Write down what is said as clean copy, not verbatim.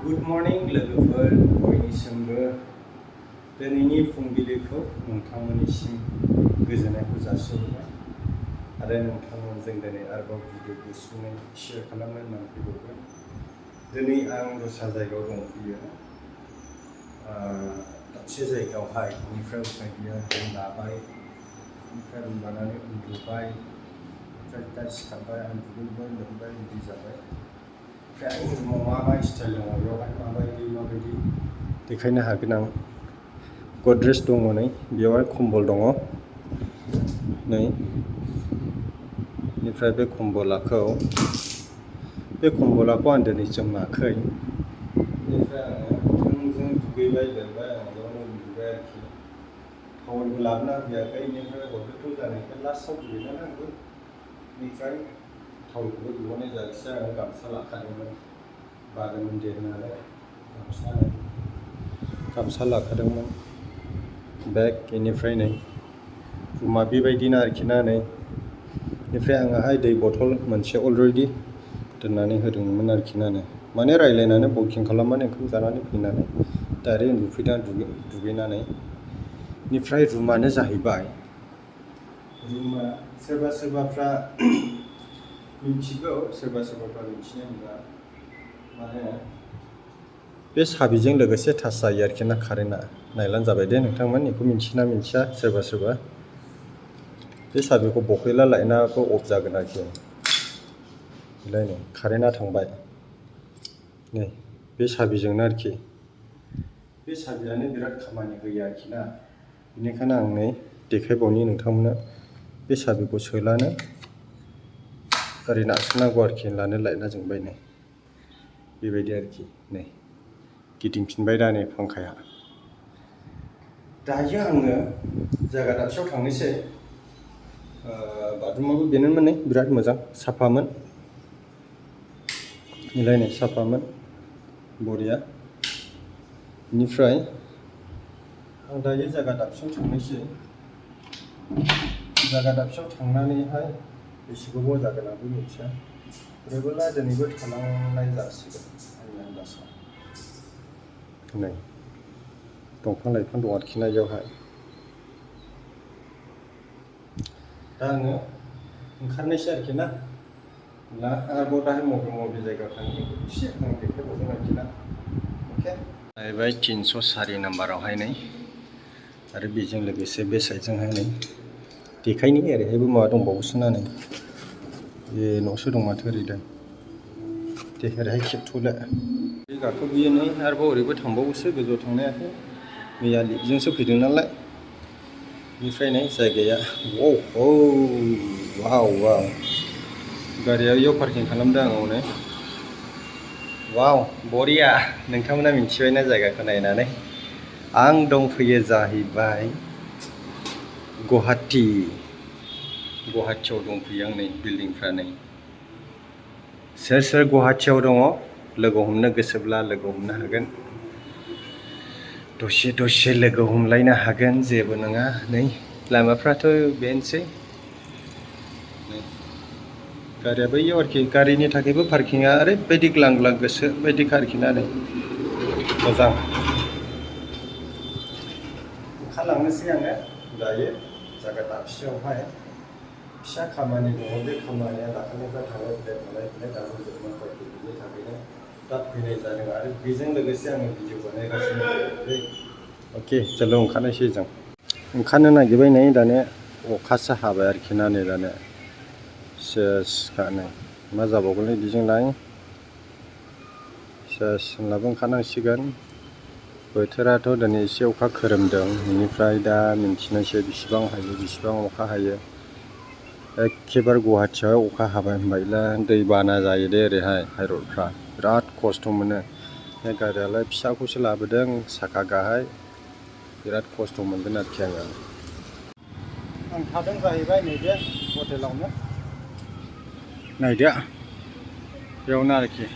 Good morning लोगोफोर बयनिसिमबो दिनैनि फुंबिलिखौ नोंथांमोननिसिम गोजोननायखौ जासिहरबाय आरो नोंथांमोनजों दिनै आरोबाव भिडिअ गुसुङै शेयार खालामनो होननानै फैबावबाय। दिनै आं दस्रा जायगायाव दंफैयो, दाबसे जायगायावहाय बेनिफ्राय उफाय गैया दै लाबाय, बेनिफ्राय उन्दुनानै उन्दुबाय, ओमफ्राय दा सिखारबाय आं दुगैबाय लोबबाय बिदि जाबाय। ओमफ्राय आंनि रुमाव मा मा स्टाइल दङ बेवहाय माबायदि देखायनो हागोन आं। गद्रेज दङ नै, बेवहाय कम्बल दङ नै, बेनिफ्राय बे कम्बलाखौ आं दिनै जोमाखै। बेनिफ्राय आङो थोंजों दुगैबाय लोबबाय आं बेयावनो उन्दुबाय आरोखि। टावेलबो लाबोना फैयाखै, बेनिफ्राय हरदोथ' जानायखाय लास्टआव दुगैनानै आंबो बेनिफ्राय टावेलखौबो दिहुननाय जायाखिसै, आङो गामसा लाखादोंमोन बादोंमोन देरनानै गामसा लाखादोंमोन बेग। बेनिफ्राय नै रुमा बेबायदिनो आरोखि ना नै। बेनिफ्राय आङोहाय दै बथल मोनसे अलरेडि दोननानै होदोंमोन आरोखि ना नै, माने रायज्लायनानै बुकिं खालामनानै ओंखाम जानानै फैनानै डाइरेक्ट उन्दुफैदों दुगैनानै। बेनिफ्राय रुमानो जाहैबाय, रुमा सोरबा सोरबाफ्रा मिथिगौ, सोरबा सोरबाफ्रा मिथिनाय नङा। माने बे साबिजों लोगोसे टाच जायो आरोखि ना कारेन्टआ। नायब्लानो जाबाय दे नोंथांमोन, बेखौ मिन्थियोना मिन्थिया सोरबा सोरबा। बे साबिखौ बख'योब्ला लाइटआबो अफ जागोन आरोखि। बेलाय नै कारेन्टआ थांबाय नै बे साबिजोंनो आरोखि। बे साबियानो बिराद खामानि होयो आरोखि ना। बेनिखायनो आं नै देखायबावनि नोंथांमोननो। बे साबिखौ सोलानो ओरै नारसिननांगौ आरोखि, होनब्लानो लाइटआ जोंबाय नै बेबायदि आरोखि। नै गिदिंफिनबाय दा नै फांखाया। दायो आङो जायगा दाबसेयाव थांनोसै। बाथरुमाबो बेनोमोन नै, बिराद मोजां साफामोन। बेलाय नै साफामोन बरिया। बेनिफ्राय आं दायो जायगा दाबसेयाव थांनोसै। जायगा दाबसेयाव थांनानैहाय बेसे गोबाव जागोन आंबो मिथिया। ओरैबोला दिनैबो थालांनाय जासिगोन आंनि आन्दाजाव। नै दंफां लाइफां दं आरोखि ना बेयावहाय। दा आङो ओंखारनोसै आरोखि ना। आरोबाव दाहाय मबे जायगायाव थाङो बेखौ एसे आं देखायबावगोन आरोखि ना। अके जाहैबाय 304 नाम्बारावहाय नै, आरो बेजों लोगोसे बे साइडजोंहाय नै देखायनि ओरैहायबो माबा दंबावोसो ना नै, ए न'सो दं माथो ओरैजाय। दे ओरैहाय खेबथ'ला बे गाखोबोयो नै, आरोबाव ओरैबो थांबावोसो गोजौआव थांनायाथ' मैया लिफजोंसो फैदों नालाय। बेनिफ्राय नै जायगाया वाव गारिया बेयाव पार्किं खालामदों आं हनै। वाव बरिया। नोंथांमोना मिथिबायना जायगाखौ नायनानै। आं दंफैयो जाहैबाय गुवाहाटियाव दंफैयो आं नै। बिल्डिंफ्रा नै, सोर गुवाहाटियाव दङ लोगो हमनो गोसोब्ला लोगो हमनो हागोन। दसे लोगो हमलायनो हागोन, जेबो नङा। नै लामाफ्राथ' बेनोसै नै, गारिया बैयाव आरोखि। गारिनि थाखायबो पार्किंआ ओरैबायदि ग्लां गोसो बायदिखा आरोखि ना नै, मोजां। ओंखारलांनोसै आङो दायो जायगा दाबसेयावहाय। फिसा खामानि दङ, बे खामानिया दाखालिनिफ्राय थांलाय फैलाय दाबो जोबनांगौआरोखि। बेनि थाखायनो दा फैनाय जादों, आरो बेजों लोगोसे आङो भिडिअ बानायगासिनो दं। अके चलो ओंखारनोसै जों। ओंखारनो नागिरबाय नै, दाने अखासो हाबाय आरोखि ना नै। दाने सेसखा नै, मा जाबावगोनलै बेजोंलाय। सेस होनब्लाबो ओंखारनांसिगोन। बोथोराथ' दिनै एसे अखा खोरोमदों। बेनिफ्राय दा मिन्थिनोसै बेसेबां हायो बेसेबां अखा हायो। एखेबारे गुवाहाटियाव अखा हाबाय होनबायला दै बाना जायो दे ओरैहाय हाइरडफ्रा। बिराद खस्थ' मोनो। बे गारियालाय फिसाखौसो लाबोदों, साखा गाहाय। बिराद खस्थ' मोनगोन आरोखि आं थादों जाहैबाय नैबे हटेलावनो। नायदो बेयावनो आरोखि।